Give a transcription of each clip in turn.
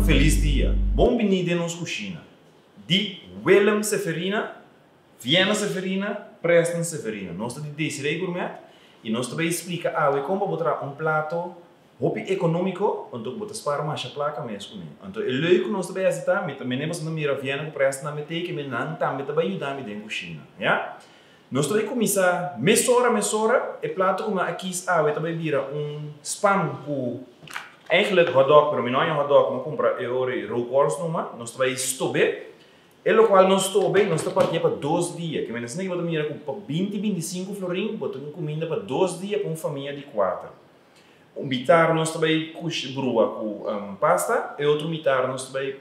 Felis dia! Bon bini den nos kushina. Di Willem Seferina, Vienna Seferina, Preston Seferina. Nos ta di Desiree Gourmet i nos ta bai splika awe kon pa bo traha un plato hopi ekonómiko anto ku bo ta spara masha plaka mes kuné. Anto e leuk ku nos ta bai hasi ta, mi ta mene boso ta mira Vienna ku Preston tambe tei ke mi nan tambe ta bai yuda mi den kushina. Ya? Nos ta bai kuminsá mesora mesora. E plato ku mi a kis awe ta bai bira un spam ku eigenlijk hotdog, pero mi no haña hotdog, mi a kumpra e ora ei rookworst numa. Nos ta bai stob'é. E lokual nos stob'é, nos ta partié pa dos dia. Ke mester esaki bo ta mira ku pa binti, 25 florin bo ta un kuminda pa 2 dia pa un famia di kuater. Un mitar nos ta bai kush brua ku pasta, e otro mitar nos ta bai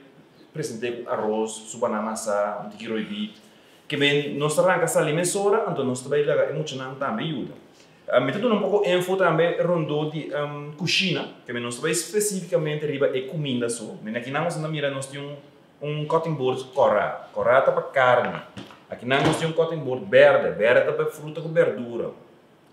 present'é ku aros, su banana asá, un tiki roibit. Ke men nos ta ranka sali mesora, anto nos ta bai laga e muchanan tambe yuda. Mi ta duna un poko info tambe rondó di kushina, ke men nos ta bai spesífikamente riba e kuminda so. Men akinan nos ta mira nos tin un cutting board kòrá, kòrá ta pa karni. Akinan nos tin un cutting board bèrdè, bèrdè ta pa fruta ku bèrdura.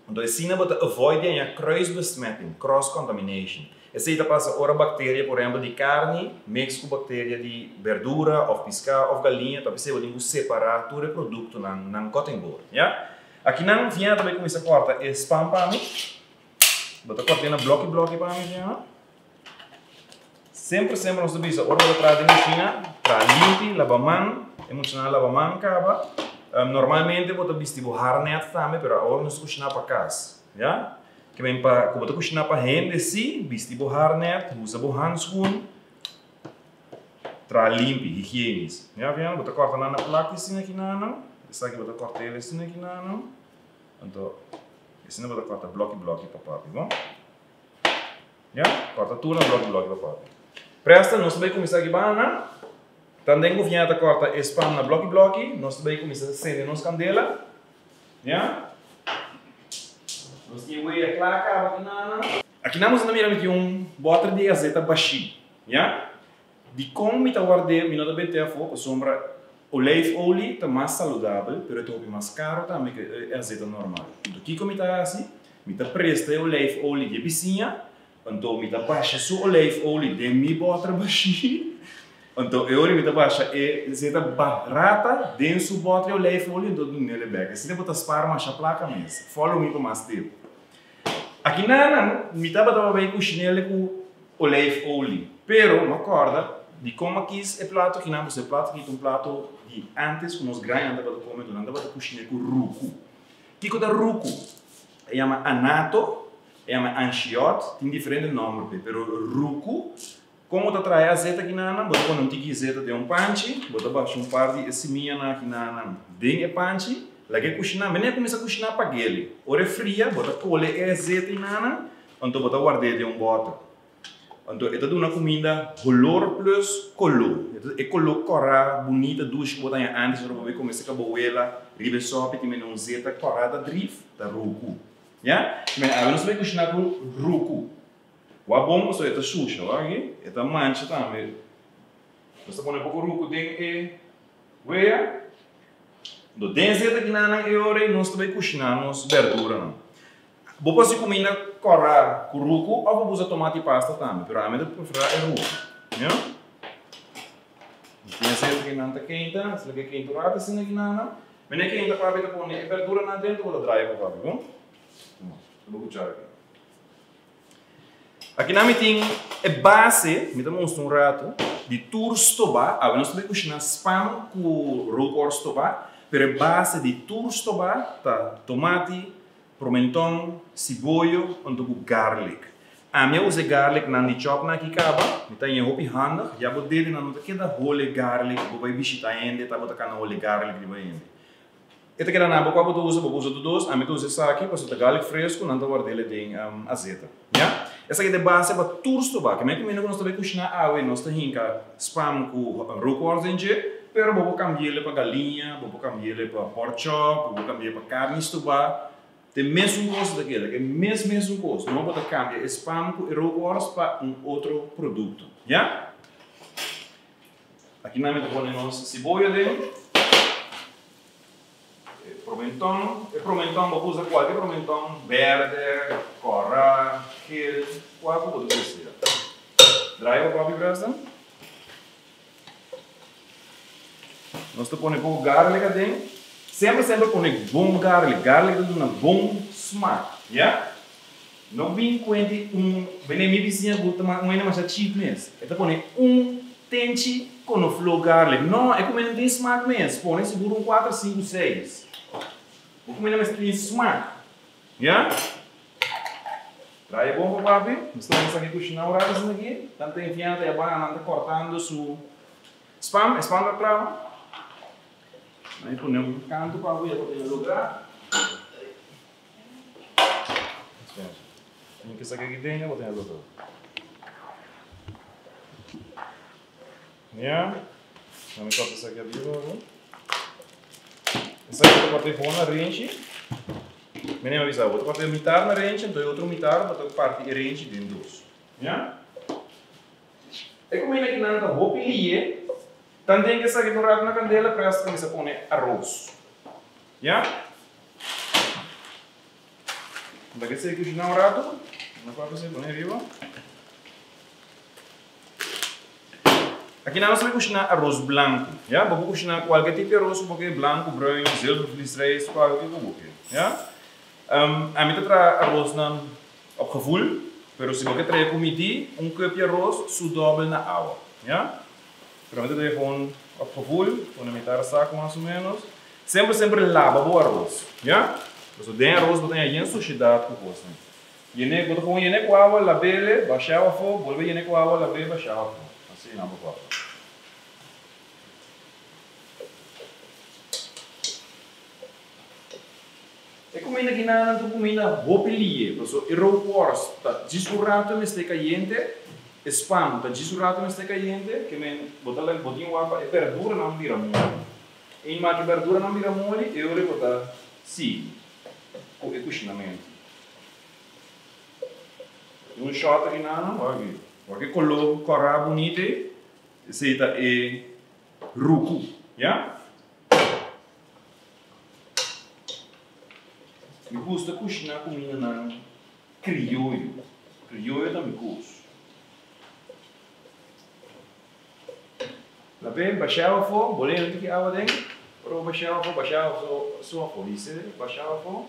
Anto asina bo ta avoid di haña kruisbesmetting, cross contamination. Esei ta pasa ora bakteria, por ehempel di karni, mix ku bakteria di berdura òf piská òf galiña, ta p'esei bo tin ku separá tur e produktonan nan cutting board, ya. Akinan Vienna ta bai kuminsá kòrta e spam pa mi. Bo ta kòrt'é na blòki blòki pa mi, Vienna. Semper semper nos ta bisa ora bo ta traha den kushina, traha limpi, laba man, e muchanan a laba man kaba. Normalmente bo ta bisti bo harnet tambe, pero awor nos ta kushiná pa kas, ya. Ke men pa ku bo ta kushiná pa hende si, bisti bo harnet, usa bo hanskun, traha limpi, higienisch. Ya Vian, bo ta kòrta nan na plak asina aki nan, esaki bo ta kòrt'el asina aki nan, anto asina bo ta kòrta blòki blòki pa papi, bon. Ya, kòrta tur na blòki blòki pa papi. Presta, nos ta bai kuminsá aki banda. Tanden ku Viña ta kòrta e spam na blòki blòki, nos ta bai kuminsá sende nos kandela. Ya. Nos tin e wea kla kaba aki nan. Aki nan boso ta mira mi tin un bòter di azeta bashí. Ya. Dikon mi ta ward'é, mi no ta bent'é afó, pasobra olijfolie ta mas saludabel, pero e ta hopi mas karo tambe ku e azeta normal. Anto kiko mi ta hasi? Mi ta presta e olijfolie di e bisiña, anto mi ta basha su olijfolie den mi bòter bashí, anto e ora mi ta basha e azeta barata den su bòter di olijfolie, anto dun'el e bèk. Asina bo ta spar masha plaka mes. Follow mi pa mas tip. Aki nan mi tabata pa bai kushin'el ku olijfolie, pero mi a kòrda di kon a kis e plato aki nan, pasobra e plato aki ta un plato di ántes ku nos grannan tabata kome, anto nan tabata kushin'é ku ruku. Kiko ta ruku? E yama anato, e yama anshiòt, tin diferente nòmber p'e, pero ruku. Kon bo ta traha e azeta kinanan? Bo ta pone un tiki azeta den un panchi, bo ta basha un par di e simianan kinanan den e panchi, laga e kushiná. Mene e kuminsá kushiná pag'el. Ora e fria, bo ta kole e azeta inanan, anto bo ta ward'é den un bòter. Anto e ta duna kuminda holor plus koló. E koló kòrá, bunita, dushi ku bo ta haña ántes ora bo bai kome serka bo wela riba e sòpi tin mene un zeta kòrá ta drif, ta ruku. Ya? Mene awe nos ta bai kushiná ku ruku. Wak bon pasobra e ta shusha, wak aki, e ta mancha tambe. Nos ta pone poko ruku den e wea. Anto den zeta kinanan e ora ei nos ta bai kushiná nos berduranan. Bo por hasi kuminda kòrá ku ruku òf bo por usa tomati pasta tambe, pero ami ta preferá e ruku. Ya. Den zeta kinan ta keinta, nos ta laga e keinta un rato asina kinanan. Mene e keinta papi ta pone e berduranan adentro bo ta draai pa papi, bon? Bo kuchara aki. Akinan mi tin e base, mi ta mustra un rato, di tur stobá. Awe nos ta bai kushiná spam ku rookworst stobá, pero e base di tur stobá ta tomati, promenton, siboyo anto ku garlic. Ami a usa e garlic nan di chop nan aki kaba, mi ta haña hopi handig, ya bo dedenan no ta keda hole garlic, bo bai bishita hende ta bo ta kana hole garlic riba hende. E ta keda na bo kua bo ta usa, bo por usa tur dos, ami ta usa esaki pasobra ta garlic fresco, nan ta ward'el den azeta. Ya? Esaki ta e base pa tur stobá. Ke men kuminda ku nos ta bai kushiná awe, nos ta hinka spam ku rookworst den dje, pero bo por kambi'el pa galiña, bo por kambi'el pa pork chop, bo por kambi'el pa karni stobá. Ta e mesun kos ta keda, e mes mesun kos. No bo ta kambia e spam ku e rookworst pa un otro produkto. Ya? Aki nan mi ta pone nos siboyo den. E promenton, e promenton bo por usa kualke promenton, berde, kòrá, gel, kua ku bo ta desea. Draai bo papi Preston. Nos ta pone poko garlic aden. Semper semper pone bon garlic. Garlic ta duna bon smaak, ya. No bin kuenti un bene mi bisiña ku ta un hende masha cheap mes. E ta pone un tenchi konofló garlic. No, e kuminda no tin smaak mes. Pone sigur un kuater, sinku, seis. Bo kuminda mester tin smaak, ya. Trae e bon pa papi. Nos ta wens aki kushiná un rato asina aki. Tanta Infiana ta yabana nan ta kòrtando su spam. E spam ta kla. Nan pone un kantu pa bo ya pa bo logra. Tin ke saka aki den ya bo tin logra. Ya. Nan mi kòrta esaki ariba bo. Esaki ta kòrta e bon na renchi. Mi a bisa bo ta parti mitar na renchi anto e otro mitar bo ta parti e renchi den dos. Ya? E kuminda ki nan ta hopi liye, tanten ke esaki ta un rato na kandela presta kuminsa pone aros. Ya? Bo ta ke esei kushiná un rato, na papia esei pone riba. Aki nan nos ta kushiná aros blanku, ya. Bo por kushiná kualke tipo di aros ku bo ke, blanku, bruin, zilvervliesrijst, kualke ku bo ke, ya. Ami ta traha arosnan op gevoel, pero si bo ke traha ku midí, un kùp di aros su dòbel na awa, ya. Pero ami ta traha gewoon op gevoel, pone mitar saku mas o ménos. Semper semper laba bo aros, ya. Pasobra den aros bo ta haña yen sushidat ku kosnan. Yene, bo ta pon yene ku awa, labele, basha awa afó, bolbe yene ku awa, labe, basha awa afó. Asina bo papia. E kuminda kinanan ta un kuminda hopi liye, paso e rookworst ta djis un rato e mester kayente, e spam ta djis un rato e mester kayente, ke men bo ta bo tin wak pa e berduranan bira moli. Ein ma ku e berduranan bira moli, e ora bo ta sigui ku e kushinamentu. Tin un shot aki nan, wak aki. Wak e koló kòrá bunita ei. Esei ta e ruku, ya. Mi gusta kushiná kumindanan krioyo. Krioyo ta mi kos. Lape bashá afó, bo lei un tiki awa den. Ora bo bashá afó, bashá su afó. Hise bashá afó.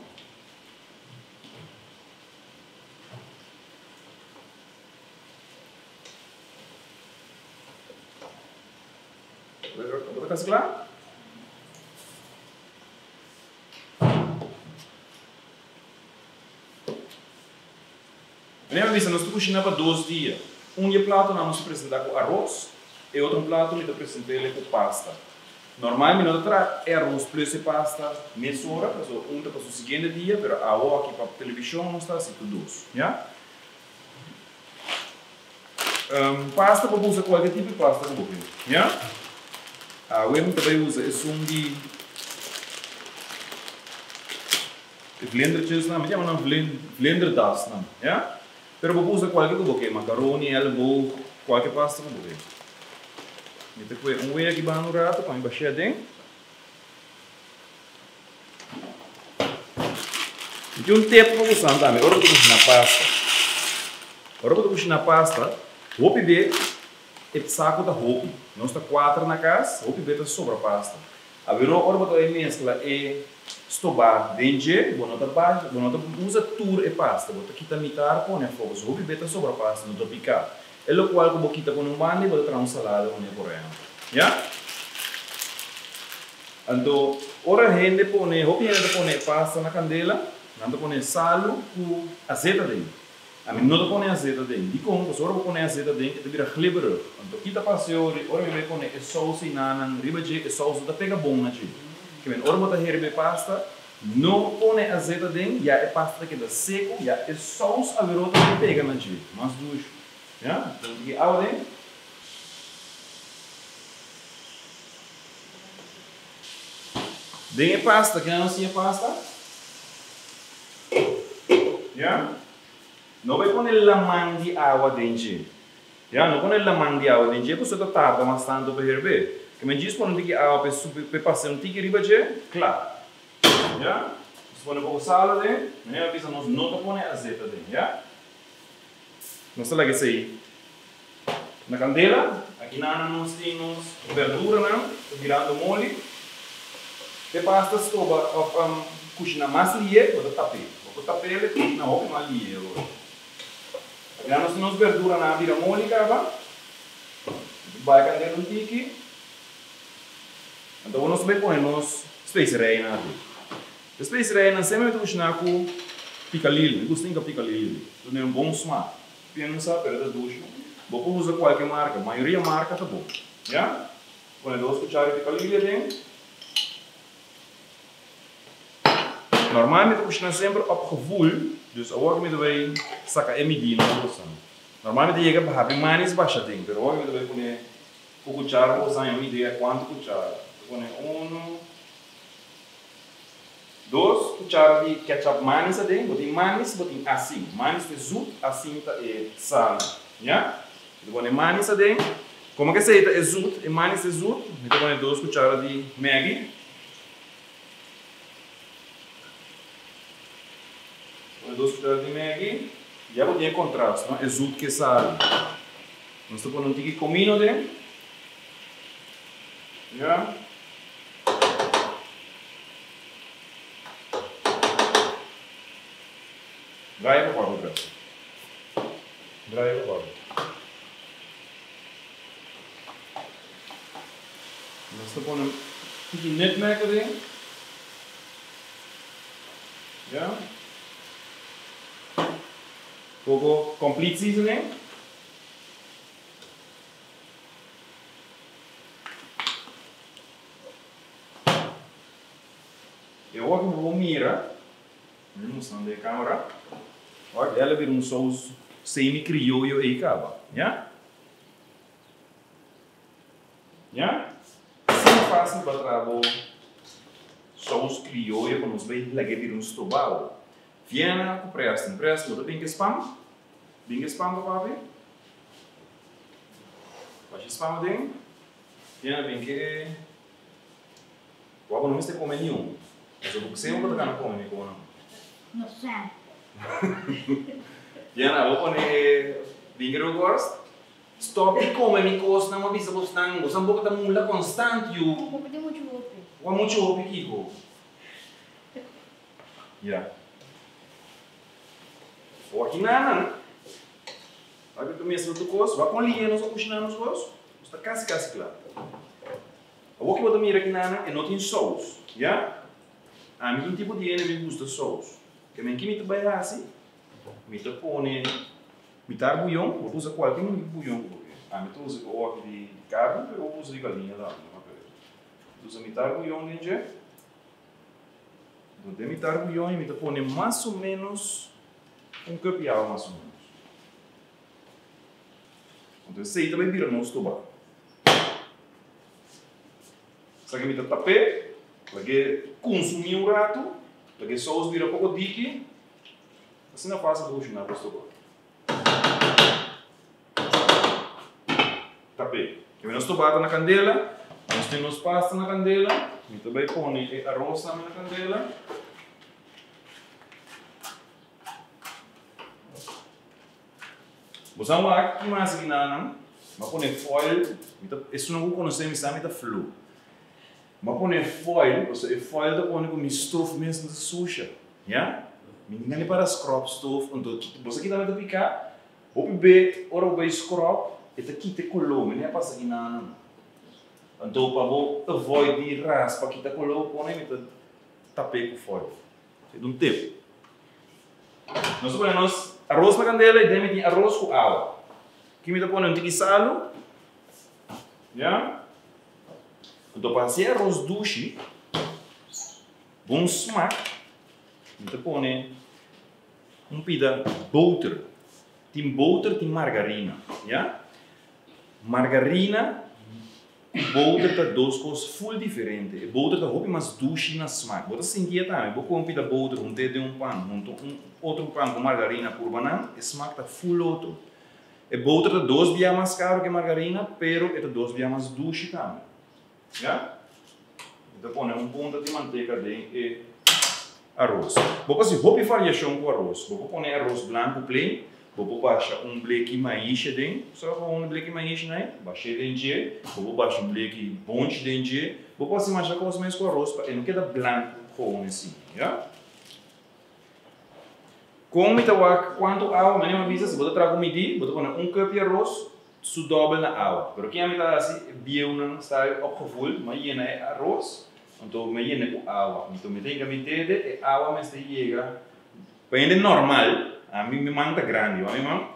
Bo ta kasi kla? Meneer a bisa nos ta kushina pa dos dia. Un di e platonan nos ta presenta ku aros, e otro plato mi ta present'ele ku pasta. Normal mi no ta traha e aros plus e pasta mesora, pasobra un ta pa su siguiente dia, pero awo aki pa televishon nos ta hasi tur dos, ya. Pasta bo por usa kualke tipo di pasta ku bo ke, ya. Awe mi ta bai usa esun di. E vlindertjesnan, mi ta yama nan vlinderdasnan, ya. Pero bo por usa kualke ku bo ke, makaroni, èlboog, kualke pasta ku bo ke. Mi ta kue un wea aki banda un rato pa mi bash'é aden. Mi tin un tip pa bosan tambe ora bo ta kushiná pasta. Ora bo ta kushiná pasta, hopi be e saku ta hopi. Nos ta kuater na kas, hopi be ta sobra pasta. Awero ora bo ta bai meskla e stobá den dje, bo no ta basha, bo no ta usa tur e pasta, bo ta kita mitar pone afó, pasobra hopi be ta sobra pasta, no ta piká. E lokual ku bo kita pone un banda i bo ta traha un salada kuné por ehèmpel. Ya? Anto ora hende pone, hopi hende ta pone e pasta na kandela, nan ta pone salu ku azeta den. Ami no ta pone azeta den. Dikon? Pasobra ora bo pone azeta den e ta bira glibberig. Anto kita paseo ri ora mi bai pone e sous einanan riba dje, e sous no ta pega bon na dje. Ke men ora bo ta herbe e pasta, no pone azeta den, ya e pasta ta keda seku, ya e sous aweró ta bai pega na dje. Mas dushi. Ya? Pone un tiki awa den. Den e pasta, kinan nos tin e pasta? Ya? No bai pone laman di awa den dje. Ya, no pone laman di awa den dje pasobra ta tarda mas tantu pa herbé. Ke men djis pone un tiki awa pa e subi, pa e pasa un tiki riba dje, kla. Ya? Nos pone poko sal aden. Meneer a bisa nos no ta pone azeta den, ya? Nos ta laga esei na kandela. Akinan nos tin nos berduranan ta birando moli. E pasta stoba of kushina mas lihe bo ta tap'é. Bo por tap'é el e kushina hopi mas lihe awor. Akinan nos tin nos berduranan a bira moli kaba. Bo bai kandel un tiki. Anto nos bai pone nos speserijnan aki. E speserijnan semper mi ta kushiná ku pikalili. Mi gusta hinka pikalili. Ta duna un bon smak. Piensa pero ta dushi. Bo por usa kualke marka. Mayoria marka ta bon. Ya. Pone dos kuchara di pikalili aden. Normal mi ta kushiná semper op gevoel. Dus awor mi ta bai saka e midí na boso. Normal mi ta yega pa habri manis basha aden. Pero awor mi ta bai pone ku kuchara boso haña un idea kuantu kuchara. Ta pone uno. Dos cuchara di ketchup manis aden, bo tin manis, bo tin asin. Manis ta e zoet, asin ta e salu. Ya? Mi ta pone manis aden. Como cu esey ta e zoet, e manis ta e zoet, mi ta pone dos cuchara di Maggi. Pone dos cuchara di Maggi. Ya bo tin e contrast, no? E zoet cu e salu. Nos ta pone un tiki comino aden. Ya? Draai pa papi presto. Draai pa papi. Nos ta pone un tiki nutmeg erin. Ja. Poko complete seasoning. E ora ku bo mira, mi mustra nan den e kamera, wak el a bira un sous semi krioyo ei kaba, ya? Ya? Asina fásil pa traha bo sous krioyo ku nos bai lag'é bira un stobao. Viena ku Preston. Preston, bo ta bin ku e spam? Bin ku e spam pa papi? Basha e spam aden. Viena bin ku e. Wak bo no mester come niun. Pasobra bo semper ta gana come mi konan. No semper. Diana, bo pone e vingerworst. Stop di come mi kosnan, bo bisa bosnan. Bosan boka ta mula konstant yu. Bo tin muchu hopi. Wak muchu hopi kiko? Ya. Wak hinanan. Wak mi ta mester otro kos. Wak kon lihe nos a kushina nos kos. Nos ta kasi kasi kla. Awor ki bo ta mira ki nana e no tin sous, ya? Ami tin tipo di hende mi gusta sous. Ke men ki mi ta bai hasi? Mi ta pone mitar buyon, bo ta usa kualke buyon ku bo ke. Ami ta usa e oki di karni pero bo por usa di galiña tambe, no papia. Mi ta usa mitar buyon den dje. Enton den mitar buyon mi ta pone mas o menos un cup di awa mas o menos. Anto esei ta bai bira nos toba. Esaki mi ta tap'é, lag'é kunsumí un ratu, lag'é sous bira poko diki, asina fásil pa kushiná nos toba. Tap'é. Keme nos toba ta na kandela, nos tin nos pasta na kandela, mi ta bai pone e aros tambe na kandela. Bo sa wak ki mas aki nan? M'a pone foil, mi ta, esunnan ku konosé mi sa mi ta flu. M'a pone foil, pasobra e foil ta pone ku mi stof mes no ta susha, ya? Mi tin gana di para scrub stof, anto bo sa kita mi ta piká? Hopi be ora bo bai scrub e ta kita e koló, mi no a pasa aki nan. Anto pa bo avoid di raspa kita koló pone mi ta tap'é ku foil. Esei ta un tip. Nos ta pone nos aros na kandela i den mi tin aros ku awa. Aki mi ta pone un tiki salu. Ya. Anto pa hasi e aros dushi, bon smak, mi ta pone un pida boter. Tin boter, tin margarina. Ya. Margarina ku boter ta dos kos ful diferente. E boter ta hopi mas dushi na smak. Bo ta sinti e tambe. Bo kompi ta boter hunte den un pan, hunto un otro pan ku margarina purba nan, e smak ta ful otro. E boter ta dos bia mas karu ke margarina, pero e ta dos bia mas dushi tambe. Ya? Mi ta pone un punta di manteka den e aros. Bo por hasi hopi variashon ku aros. Bo por pone aros blanku plain. Bo por basha un bleki maishi aden, so gewoon un bleki maishi nai, bash'é den dje. Bo por basha un bleki bonchi den dje. Bo por hasi masha kos mes ku aros pa e no keda blanku gewoon asina, ya. Kon mi ta wak kuantu awa? Manera mi a bisa, si bo ta traha ku midí, bo ta pone un kùp di aros su dòbel na awa. Pero kian mi ta hasi? E bieunan sta opgevoeld, mi a yena e aros, anto mi a yena ku awa. Anto mi ta hinka mi dede, e awa mester yega Pa hende normal, ami mi man ta grandi, wak mi man?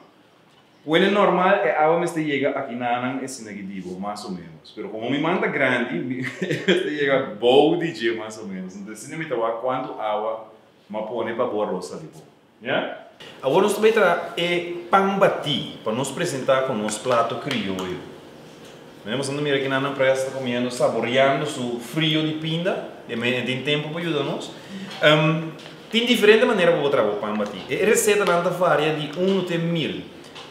Ku hende normal e awa mester yega aki nanan esina ki di bo, mas o menos. Pero komo mi man ta grandi, mi e mester yega bou di dje mas o menos. Entonces asina mi ta wak kuantu awa m'a pone pa bo aros sali bon. Ya? Awor nos ta bai traha e pan batí pa nos presentá ku nos plato krioyo. Mira boso ta mira kinan nan pres ta comiendo saboreando su frio di pinda e me tin tempo pa yuda nos. Tin diferente manera pa bo traha bo pan bati. E recetanan ta varia di uno te mil.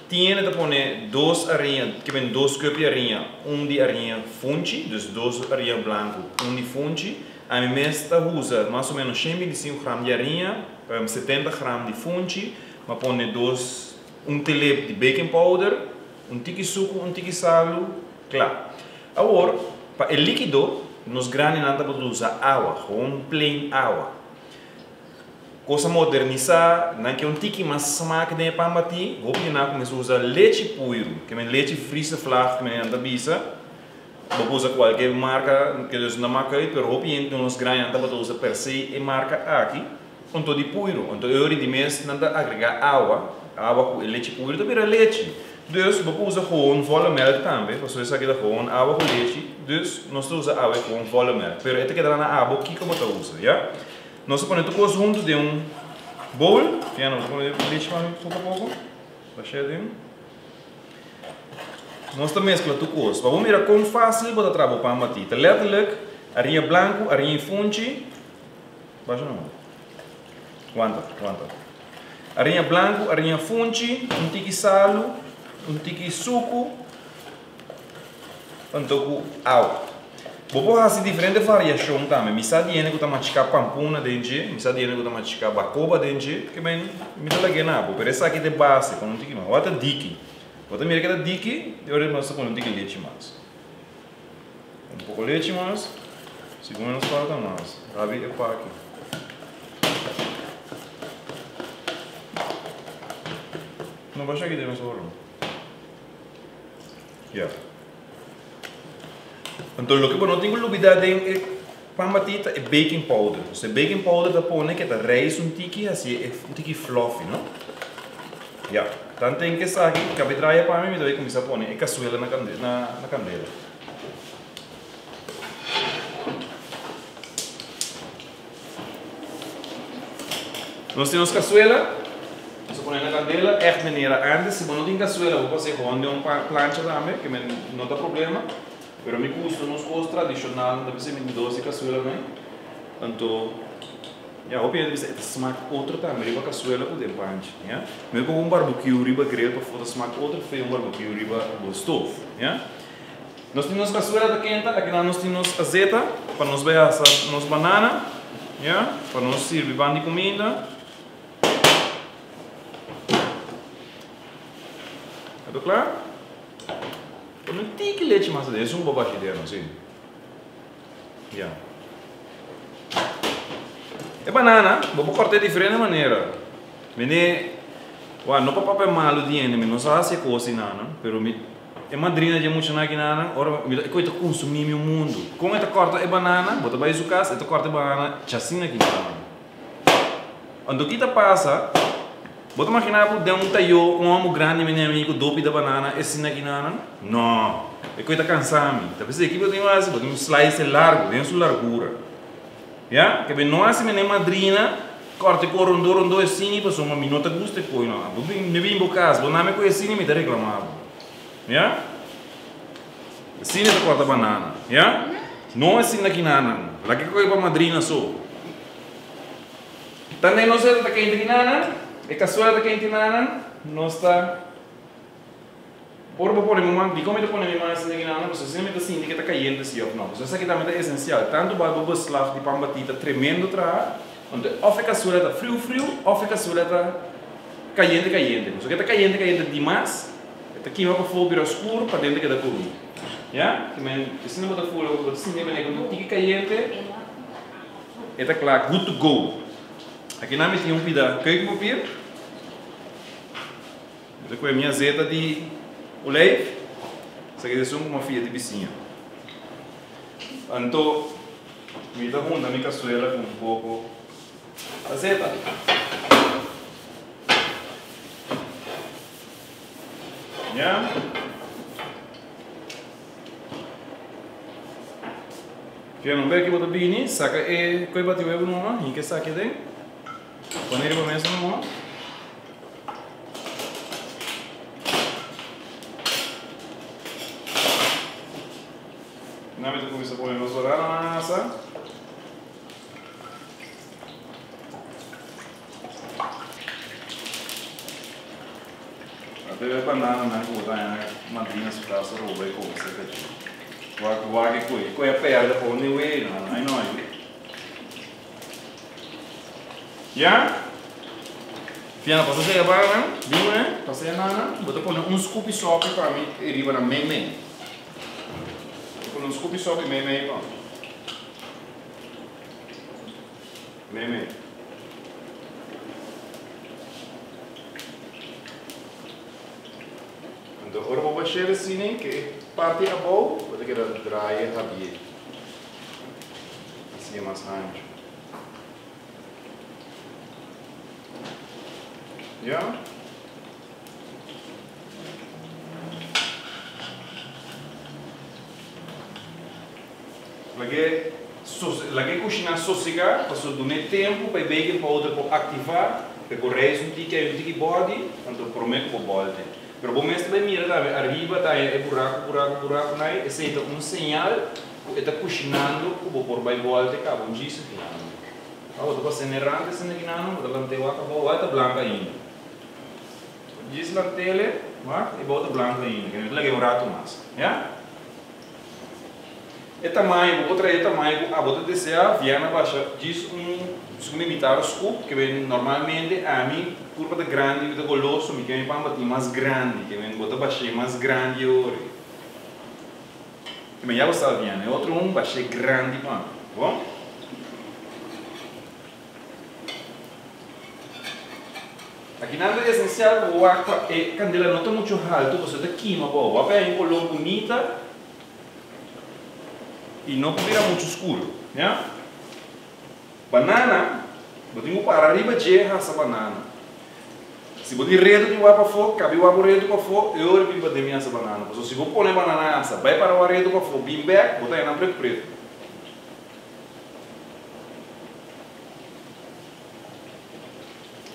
Tin hende ta pone dos ariña, ke men dos cup di ariña, un di ariña funchi, dus dos ariña blanco, un di funchi. Ami mes ta usa mas o menos 125 gram di ariña, 70 gram di funchi, m'a pone dos, un telep di baking powder, Un tiki suku, un tiki salu, kla. Awor, pa e likido, nos grandinan tabata usa awa, gewoon plain awa. Kos a modernisá, nan ke un tiki mas smak den e pan batí, hopi di nan a kuminsá usa lechi puiru, ke men lechi Friese vlag ku nan ta bisa. Bo por usa kualke marka ke dus no mak uit, pero hopi hende den nos grandinan tabata usa per se e marka aki. Anto di puiru, anto e ora di mes nan ta agrega awa, awa ku e lechi puiru ta bira lechi. Dus bo por usa gewoon volle melk tambe, pasobra esaki ta gewoon awa ku lechi, dus nos ta usa awe gewoon volle melk. Pero e ta keda na abo kiko bo ta usa, ya. Nos ta pone tur kos huntu den un bowl, Fiana bo ta pone lechi pa mi poko a poko, bash'é den. Nos ta meskla tur kos, pa bo mira kon fasil bo ta traha bo pan batí. Ta letterlijk ariña blanku, ariña i funchi. Basha no. Wanta, wanta. Ariña blanku, ariña funchi, un tiki salu, un tiki suku, anto ku awa. Bo por hasi diferente variashon tambe. Mi sa di hende ku ta machiká pampuna den dje, mi sa di hende ku ta machiká bakoba den dje, ke men mi ta lag'é na bo, pero esaki ta e base, pone un tiki mas. Ora ta diki, bo ta mira ke ta diki, e ora nos ta pone un tiki lechi mas. Un poko lechi mas, segun nos falta mas. Rabi e paki. No basha aki den nos oro. Ya. Anto loke bo no tin ku lubida den e pan batí ta e baking powder. Dus e baking powder ta pone ke ta reis un tiki hasi e un tiki fluffy, no? Ya. Tanten ke esaki kabe draia pa mi, mi ta bai kuminsá pone e kasuela na na kandela. Nos tin nos kasuela, nos a pone na kandela, ègt manera antes. Si bo no tin kasuela, bo por hasi gewoon den un plancha tambe, ke men no ta problema. Pero mi gusta nos kos tradishonal, no ta bisa mi tin dos di kasuela mai. Anto. Ya, hopi hende bisa e ta smak otro tambe riba kasuela ku den panchi, ya. Mi komo un barbekiu riba grill pafó ta smak otro fe un barbekiu riba bo stof, ya. Nos tin nos kasuela ta kenta, akinan nos tin nos azeta pa nos bai hasa nos banana, ya, pa nos sirbi ban di kuminda. A ta kla? Pone un tiki lechi mas aden, esun bo bashi den, si. Ya. E banana, bo por corta e diferente manera. Mene, wa, no pa papia malo di hende, mi no sa haci e cos di nan, pero mi, e madrina di e muchanan aki nan, ora mi ta, e coy ta consumi mi un mundo. Con e ta corta e banana, bo ta bay su cas, e ta corta e banana chasina aki nan. Anto ki ta pasa, bo ta magina bo den un tayo un homo grandi mene ami ku dopi da banana esina ki nanan? No, e koe ta kansa mi. Ta p'esei ki bo tin ku hasi? Bo tin ku slice e largu, den su largura. Ya, ke bo no hasi mene madrina kòrta e koe rondó rondó esini pasobra mi no ta gusta e koe no. Bo bin, mi bin bo kas, bo nami koe esini mi ta reklama bo. Ya? Asina ta kòrta banana. Ya? No asina ki nanan. Laga e koe pa madrina so. Tambe nos e ta kente kinanan, e kasuela ta kente kinanan, nos ta Ora bo pone bo man, dikon mi ta pone mi man asina kinanan? Pasobra asina mi ta sinti ke ta kayente si òf no. Pasobra esaki tambe ta esensial. Tantu bal bo beslag di pan batí ta tremendo traha, anto òf e kasuela ta friu friu òf e kasuela ta. kayente kayente. Pasobra ke ta kayente kayente dimas, e ta kima pafó bira skur, paden ta keda kuru. Ya? Ki men asina bo ta fula, bo ta sinti manera ku ta tiki kayente, e ta kla, good to go. Akinan mi tin un pida keukenpapier. Mi ta kohe mi azeta di olijf, esaki ta esun ku mi a fia di bisiña. Anto mi ta hunta mi kasuela ku un poko azeta. Ya. Fia no beki bo ta bini, saka e koe bati webu numa, hinka esaki aden, pone riba mesa numa. Nan mi ta kuminsa pone nos banana na asa. A bebe banananan ku bo ta haña madrina su kas roba i koba serka dje. Wak wak e koe. E koe a pèrdè pa un niwe no ai no ai. Ya? Fiana pasa seya bananan, bin mane, pasa e nana, bo ta pone un scoop di sòpi pa mi e riba na mei mei. Bo ta pone un scoop di sòpi mei mei pa mi. Mei mei. Anto ora bo bash'é asina ke e parti abou bo ta keda draai habié. Así e mas hanchu. Ya. Lag'é lag'é kushiná sosegá pasobra dun'é tempu pa e baking powder por aktivá, pa e por reis un tiki ay un tiki bòdi, anto promé ku bo bòlte. Pero bo mes ta bai mira tambe ariba ta haña e buraku buraku burakunan ei, esei ta un señal ku e ta kushinando ku bo por bai bòlte kaba un djis akinano. Ora bo ta pas'é nerante esei akinano, bo ta lant'é wak abou, wak e ta blanku ainda. Djis lant'é wak e bou ta blanku ainda, kende ta lag'é un ratu mas, ya. E tamaño, bo por trae e tamaño ku abo ta deseá, Viana basha djis un segunda mitad scoop, ke men normalmente ami curpa ta grandi mi ta goloso, mi ke mi pan bati mas grandi, ke men bo ta bash'é mas grandi ori. Ke men ya bo sa Viana, e otro un bash'é grandi pa mi, bon? Akinan ta esensial pa bo wak pa e kandela no ta muchu haltu pasobra ta kima bo. Wak pa e haña un koló bunita i no por bira muchu skur. Ya. Banana, bo tin ku para riba dje hasa banana. Si bo tin redu di wak pafó, kabi wak bo redu pafó, e ora bin paden bin hasa banana. Pasobra si bo pone banana hasa, bai para wak redu pafó, bin bèk, bo ta haña nan pretu pretu.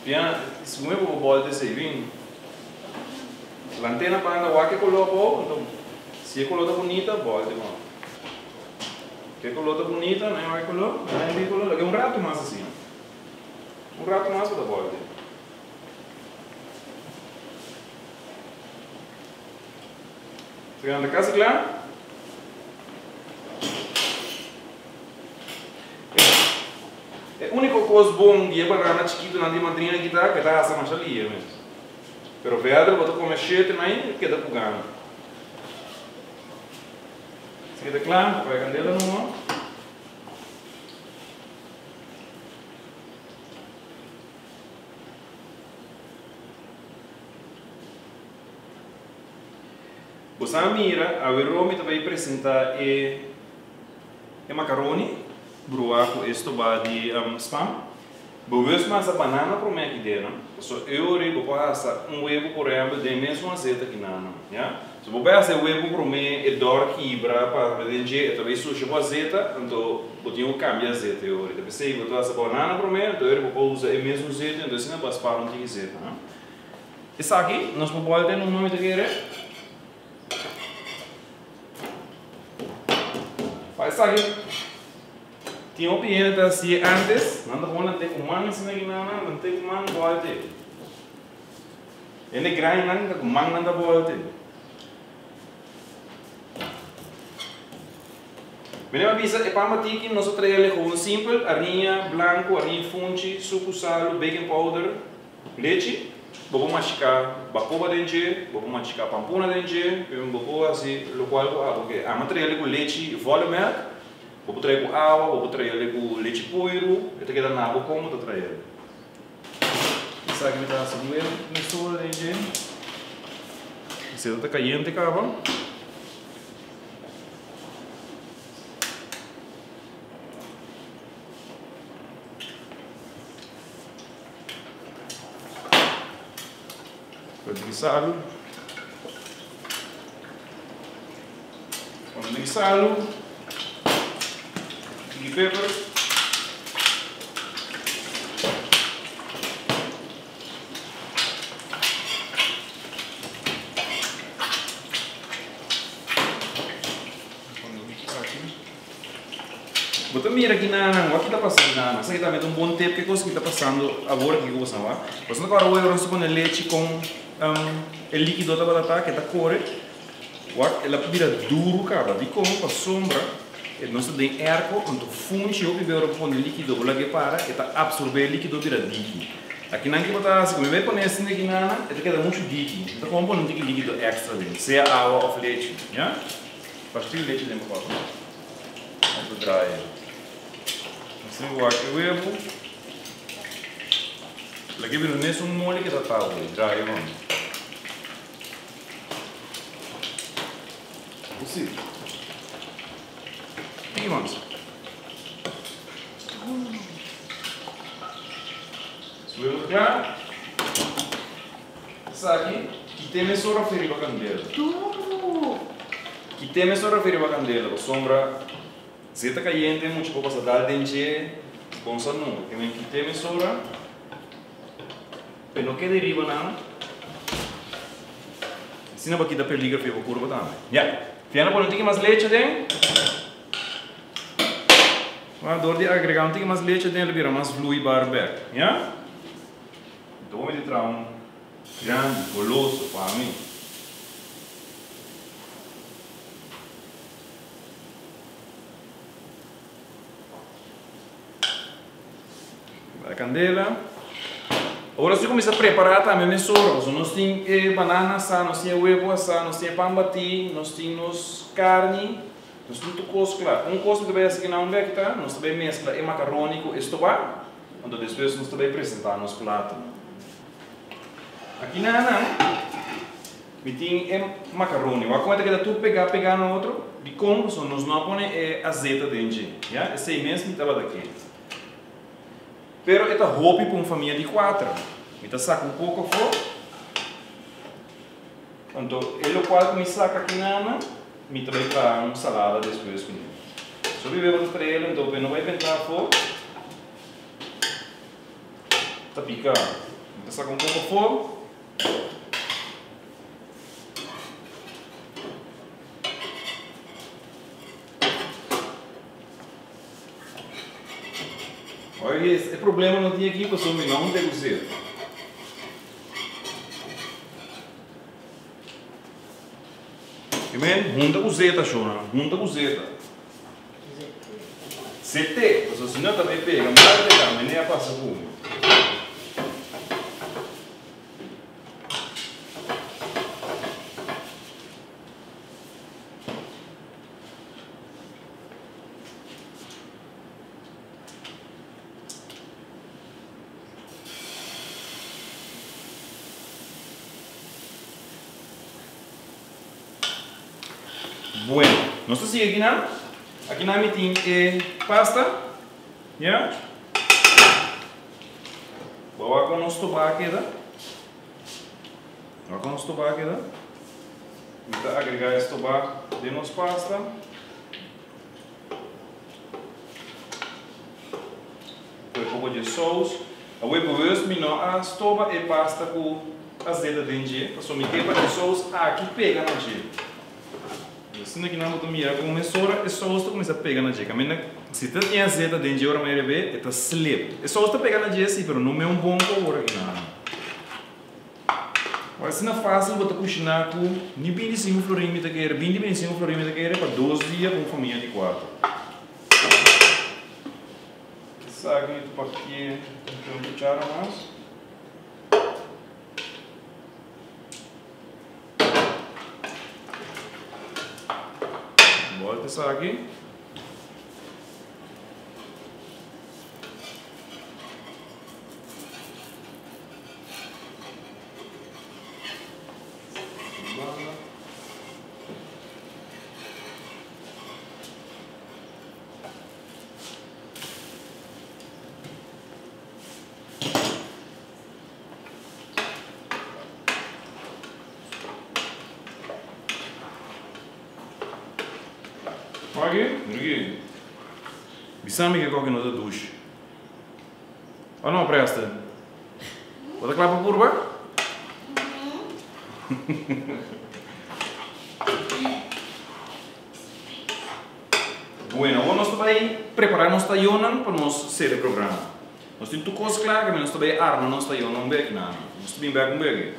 Bia, si bo bo bolta esei, bin lant'é na banda, wak e koló abou, anto si e koló ta bunita, bolta bo. Si e koló ta bunita, nan e wak e koló, nan e koló, laga un ratu mas asina. Un ratu mas bo ta bolta. Esaki nan ta kasi kla. E úniko kos bon di e banana chikitunan di madrina aki ta ku e ta hasa masha lia mes. Pero verder bo ta kome shete nan i keda ku gana. Esaki ta kla, bo paga kandela numa. Bo sa mira, awe Romy ta bai presenta e e macaroni bruá ku e stobá di spam. Bo wes masa banana promé aki den nan, pasobra e ora ei bo por hasa un webu por ehèmpel den e mesun azeta aki nan nan, ya. So bo bai hasa e webu promé, e dòr kibra pa den dje, e ta bai susha bo azeta, anto bo tin ku kambia azeta e ora ei. Ta p'esei bo ta hasa banana promé, anto e ora bo por usa e mesun zeta, anto asina bo a spara un tiki zeta, ha. Esaki nos por bòlta e numa mi ta kere. Pa esaki tin hopi hende ta hasié antes, nan ta pone nan te ku man asina aki nan, nan te ku man bòlta e. Hende grandinan ta ku man nan ta bòlta e. Mene mi a bisa e pan batiki nos a trae alehon simpel, ariña blanku, ariña funchi, suku, salu, baking powder, Lechi. Bo por machiká bakoba den dje, bo por machiká pampuna den dje, bo por hasi lokual ku abo ke. Ami a traha el ku lechi volle melk, bo por traha ku awa, bo por traha el ku lechi puiru, e ta keda na bo kon bo ta traha el. Esaki mi ta hasi un webu mesora den dje. Esei ta kayente kaba. Pon di salu. Pon di salu. Di peper. Bo ta mira ki nan, wak ki ta pasa ki nan. Esaki tambe ta un bon tip, ke kos ki ta pasando awor aki ku boso wak. Boso ta kòrda wak ora nos ta pone lechi kon e likido tabata ta, ke ta kore. Wak el a bira duru kaba. Dikon? Pasobra nos ta den airco, anto funchi hopi be ora bo pone likido bo lag'e para, e ta absorbe e likido bira diki. Akinan ke bo ta hasi, ku mi bai pone esei aki nan, e ta keda muchu diki. Mi ta komo pone un tiki likido extra den, sea awa òf lechi, ya. Parti lechi den bo kòpi. Nos ta draai. Nos tin wak e webu. Laki bira mes un moli ke ta tawa ei. Draai e man. Kusi. Tiki mas. Su webu ta kla. Esaki, kite mesora fe riba kandela. Kite mesora fe riba kandela, pasobra si e ta kayente mucha por pasa dal den dje bon sa nunka. Ke men kite mesora pa e no keda riba nan, asina pa kita peligro fe bo kurpa tambe. Ya, Fiana pone un tiki mas leche aden. Dor di agrega un tiki mas leche aden lo bira mas vloeibaar bek. Ya. Dome di traha un grandi goloso pa mi. Bai candela. Ora si cuminsa prepara tambe mesora, pasobra nos tin e banana asa, nos tin e webo asa, nos tin e pan bati, nos tin nos carni, nos tin tur cos cla. Un cos mi ta bay haci kinan un bek ta, nos ta bay mezcla e macaroni cu e stoba. Anto despues nos ta bay presenta nos plato. Aki na nan mi tin e macaroni. Wak con e ta keda tur pega pega na otro. Dicon? Pasobra nos no a pone e azeta den dje. Ya, esey mes mi tabata ke. Pero e ta hopi pa un famia di cuater. Mi ta saca un poco afo. Anto e locual cu mi saca aki na nan mi ta bay traha un salada despues cu ne. So mi beba ta trael anto pa e no bay benta afo. Ta pica. Mi ta saca un poco afo. Oye, e problema no tin aki pasobra mi no ta cu zeta. Amen. Hunta ku zeta, shona. Hunta ku zeta. Zete. Pasobra si no ta bay pega, mal pega, mene a pasa ku mi. Bueno, nos ta sigui akinan. Akinan mi tin e pasta. Ya. Bo wak kon nos stobá a keda. Wak kon nos stobá a keda. Mi ta agregá e stobá den nos pasta. Poi poko dje sous. Awor bewust mi no a stoba e pasta ku azeta den dje, pasobra mi ke pa e sous aki pega na dje. Asina ki nan bo ta mira ku mesora e sous ta kuminsá pega na dje. Kaminda si ta tin azeta den dje ora mi rebe e ta slip. E sous ta pega na dje si, pero no me un bon kowor aki nan. Awor asina fásil bo ta kushiná ku ni 25 florin mi ta kere, 20, 25 florin mi ta kere pa dos dia ku un famia di kuater. Esaki mi ta partié un cuchara mas. Volta esaki. Aki, mira aki. Bisa mi ke koki no ta dushi. O no, Preston? Bo ta kla pa purba? Bueno, awor nos ta bai prepara nos tayonnan pa nos sera e programa. Nos tin tur kos kla, kami nos ta bai arma nos tayonnan un bek nan. Nos ta bin bek un bek.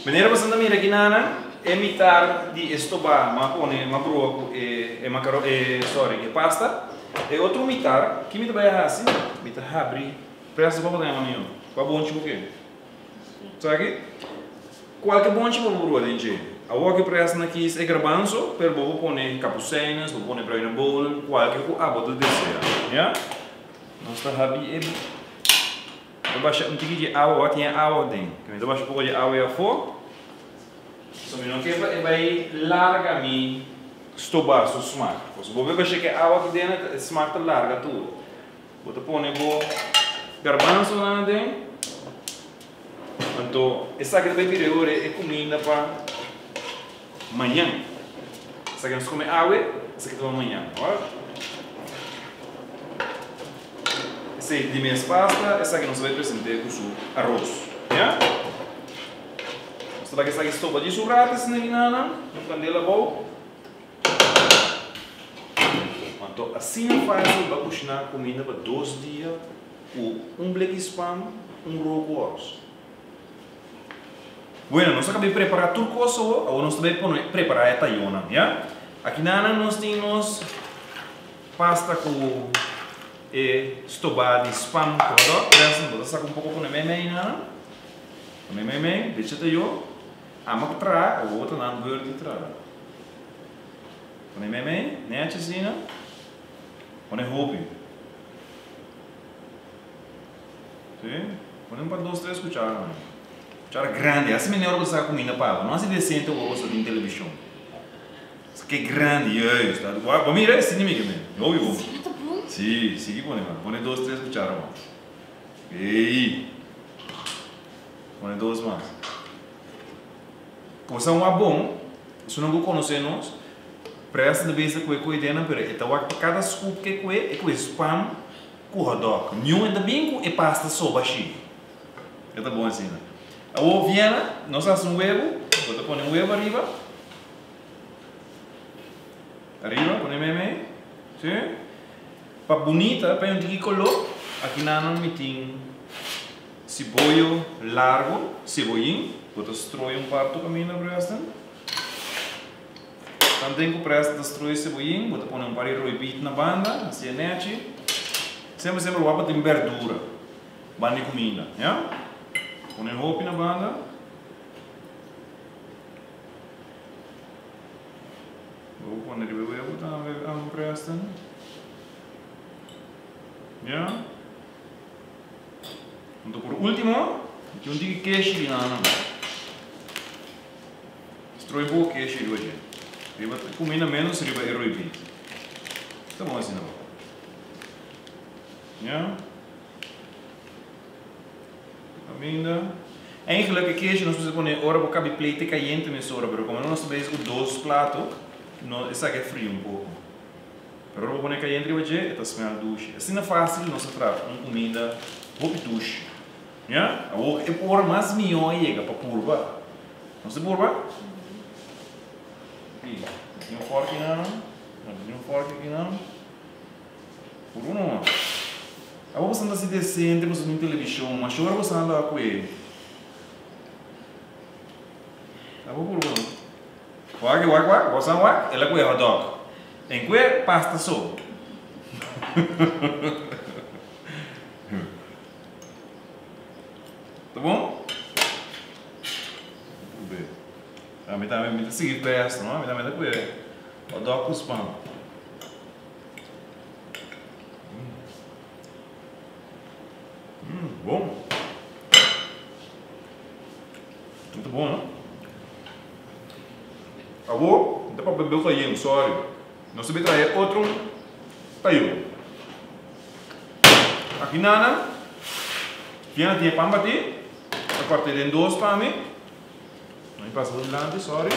Manera boso ta mira aki nan, e mitar di e stobá m'a pone, m'a brua ku e e makaro e sorry e pasta. E otro mitar, ki mi ta bai hasi? Mi ta habri, presta bo pa ta yama mi kua bonchi bo ke? Sa aki? Kualke bonchi bo por brua den dje. Awor ki presta na kis e garbanzo, pero bo por pone kapuseines, bo por pone bruine bonen, kualke ku abo ta desea. Ya? Nos ta habri e. Ta basha un tiki di awa, wak tin e awa den. Ke mi ta basha un poko di awa ei afó. So mi no ke pa e bai larga mi stoba su smak. Pasobra bo bai basha ke awa aki den, e smak ta larga tur. Bo ta pone bo garbanzonan aden. Anto esaki ta bai bira ora e kuminda pa mañan. Esaki nos kome awe, esaki ta pa mañan. Wak. Esei di mes pasta, esaki nos ta bai present'é ku su aros. Ya? Nos ta laga esaki stopa djis un rato asina ki nana, un kandela abou. Anto asina fásil bo a kushiná kuminda pa dos dia ku un bleki spam, un rou ku aros. Bueno, nos a kaba di prepará tur kos awor, awor nos ta bai pone prepará e tayónan, ya? Aki nana nos tin nos pasta ku e stobá di spam ku hotdog. Preston, bo ta saka un poko pone meimei nana. Pone meimei, becha tayó. Ama ku traha, awor bo ta nan beurt di traha. Pone meimei, nechi asina. Pone hopi. Sí, pone un par dos tres cuchara man. Cuchara grandi, asi mene ora bo ta saca cuminda pa bo, no asi decente ora bo sta den television. Sa ke grandi, juist. Ta wak, bo mira esti nimi ke men. Hopi bon. Asina ta bon? Sí, sigui pone man. Pone dos tres cuchara mas. Ey! Pone dos mas. Como sa wak bon, esunnan cu conoce nos, presta de bes ta cue cue den nan, pero e ta wak pa cada scoop ke cue, e cue spam. Ku hotdog. Niun e ta bin ku e pasta so bashí. E ta bon asina. Awor Vienna, nos hasi un webu. Bo ta pone un webu ariba. Ariba, pone meimei. Sí. Pa bunita, pa e un tiki koló, aki nan mi tin siboyo largo, seboyin. Bo ta strooi un par tur kaminda, Preston. Tanten ku Preston ta strooi seboyin, bo ta pone un par di roibit na banda, hasi e nechi. Semper semper wak pa tin berdura banda di kuminda, ya. Pone hopi na banda. Bo por pone riba e webu tambe, Preston. Ya. Anto por ultimo, mi tin un tiki keshi di nan. Strooi un poco keshi riba dje. Riba cuminda menos riba e roibit. Ta bon asina bo. Ya. Caminda. Eigenlijk e keshi nos mester pone ora bo cabi plate cayente mesora, pero como nos ta bezig cu dos plato, no esaki a fria un poco. Pero ora bo pone cayente riba dje, e ta smell dushi. Asina facil nos ta traha un cuminda hopi dushi. Ya, awor e ora mas mihó a yega pa purba. Nos ta purba? Aki, no tin un fòrki nan, no tin un fòrki aki nan. Purba no. Awor boso ta hasi desente, boso tin televishon, masha ora boso a anda ku e. Awor purba no. Wak, wak, wak, boso a wak, el a ku e hotdog. En ku e pasta so. Ta bon? Mi tambe mi ta sigui pes no, mi tambe ta kue. Hotdog ku spam. Mmm, bon. Ta bon, no? Awor, mi ta papia bel kayen, sorry. Nos ta bin traha e otro tayo. Aki nana, Fiana tin e pan bati, ta kort'e den dos pa mi. Mi pasa bo dilanti, sorry.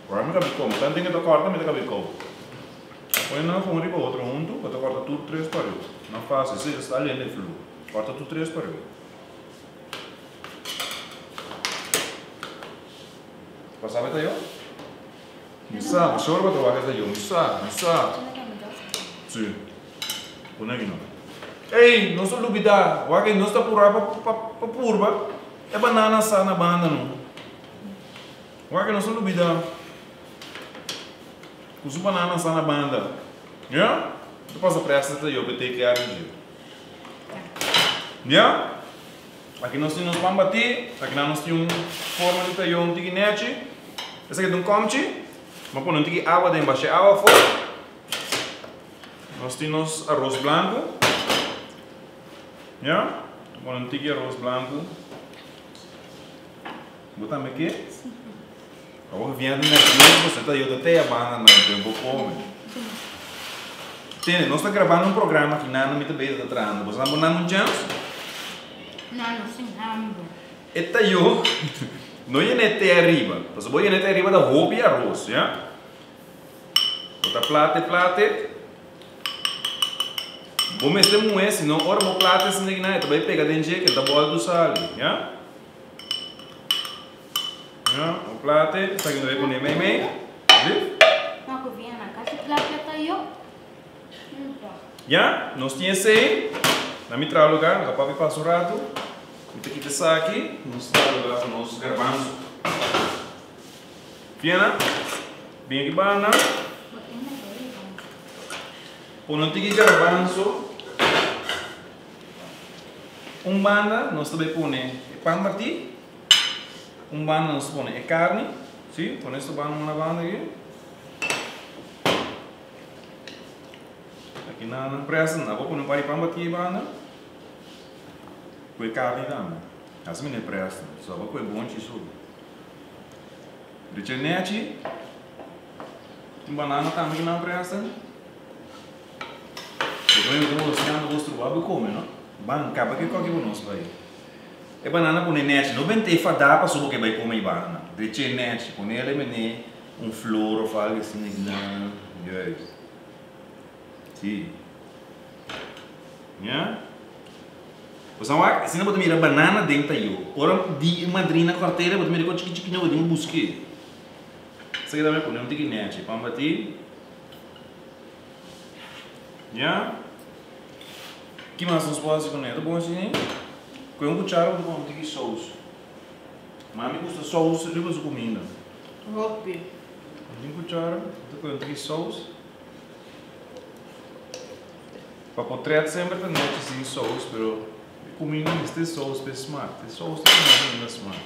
Ora mi ta bin kome, tanten ke ta korta mi ta kabi kou. Pone nan un riba otro huntu, bo ta korta tur tres pa riba. No fácil, si esta alende flu. Korta tur tres pa riba. Bo sabe ta yo? Mi sa, mi sor bo ta wak ta yo. Mi sa, mi sa. Si. Pone aki no. Ey, nos ta lubida. Wak nos ta pura pa pa pa purba. E banana sa na banda no. Wak nos ta lubida. Ku su banana sa na banda. Ya? Ta pasa presta ta yo pe take care di dje. Ya? Aki nos tin nos pan batí, aki nan nos tin un forma di tayo un tiki nechi. Esaki ta un komchi. Bo a pone un tiki awa den, basha e awa afó. Nos tin nos aros blanku. Ya, bo pone un tiki aros blanku. Bo tambe ke? Si. Awor viendo nervioso bo ta tayo ta te a banda nan, pero bo kome. Tene, nos ta grabando un programa aki nan mi ta bezig ta trahando. Bo sa bo nan un chance? No, no sin hamber. E tayo no yena e te ariba. Pasobra bo yena e te ariba ta hopi aros, ya. Bo ta plate plate. Bo mester muhe, si no ora bo plate esaki nan e ta bai pega den dje ke ta bòltu sali, ya. Ya, un plate, esaki no e pone mei mei. Lief. Ma ku via na kasi plate ta yo. Ya, nos tin esei. Na mi traha lugar, no ta papia pasa un ratu. Mi ta kita esaki, nos traha lugar pa nos garbanzo. Fiena, bin aki banda. Pone un tiki garbanzo. Un banda nos ta bai pone e pan batí. Un banda nos ta pone e carni, si, pone esta banda una banda aki. Aki nan presa, nan por pone un par di pan batí e banda ku e carni tambe. Asi mi ne presa, so abo ku e bonchi so. Richa nechi, tin banana tambe ki nan presa. Bo ta mira bo bo struba bo come no. Ban caba ke koki bo nos bai. E banana pone nechi, no bente e fada paso bo ke bai come e banana. Dreche nechi, pone el mene un flor of algo asina na. Juist. Si. Ya. Bo sa wak, asina bo ta mira banana den tayo. Ora di e madrina cort'el bo ta mira con chiki chiki no bo tin busque. Esaki tambe pone un tiki nechi, pan bati. Ya. Ki mas nos por hasi kuné? Ta bon así? Kohe un kuchara bo ta pone un tiki sous. Mami gusta sous riba su kuminda. Hopi. Un kuchara bo ta kohe un tiki sous. Pa potret semper ta nechi sin sous, pero e kuminda mester sous pa e smak. E sous ta pone e kuminda smak.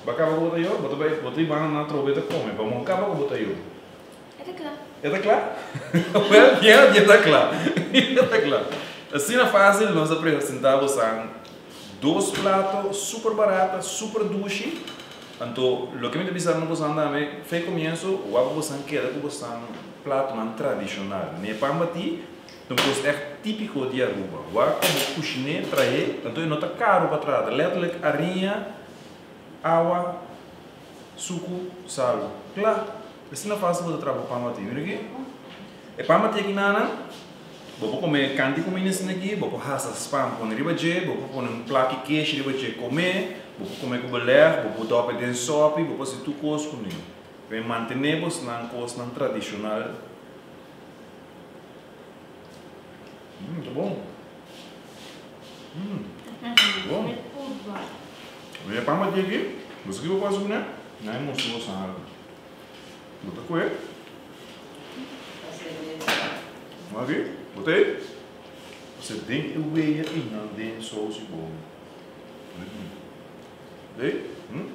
Ba kaba ku bo ta yo? Bo ta bai, bo ta ibana na atrobe ta kome. Ba mon kaba ku bo ta yo? E ta kla. E ta kla? Wel, bien, bien ta kla. E ta kla. Asina fácil nos a presentá bosan dos plato super barata, super dushi. Anto, loke mi ta bisa na bosan tambe, fe komienso, wak bosan keda ku bosan platonan tradishonal. Ne pan batí. Ta un kos ègt típiko di Aruba. Wak pa bo kushiné, trahé, anto e no ta karu pa traha. Ta lèterlik ariña, awa, suku, salu. Kla! Asina fásil bo ta traha bo pan batí. Mira aki. E pan batí aki nana, bo por kome kanti kuminda asina aki, bo por hasa spam pone riba dje, bo por pone un plaki keshi riba dje kome, bo por kome ku belèg, bo por dòp e den sòpi, bo por hasi tur kos kuné. P'e mantené bosnan kosnan tradishonal. Mmm, ta bon. Mmm, bon. Mira e pan bati aki. Bo sa ki bo pasa kuné? Nan e mustra bo san algu. Bo ta kue. Aki, bo ta ei. Bo sa den e weya einan den sous i bon. Ei? Hm?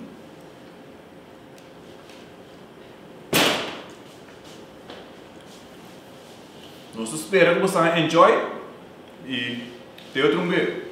Nos ta spera ku boso a enjoy i te otro un be.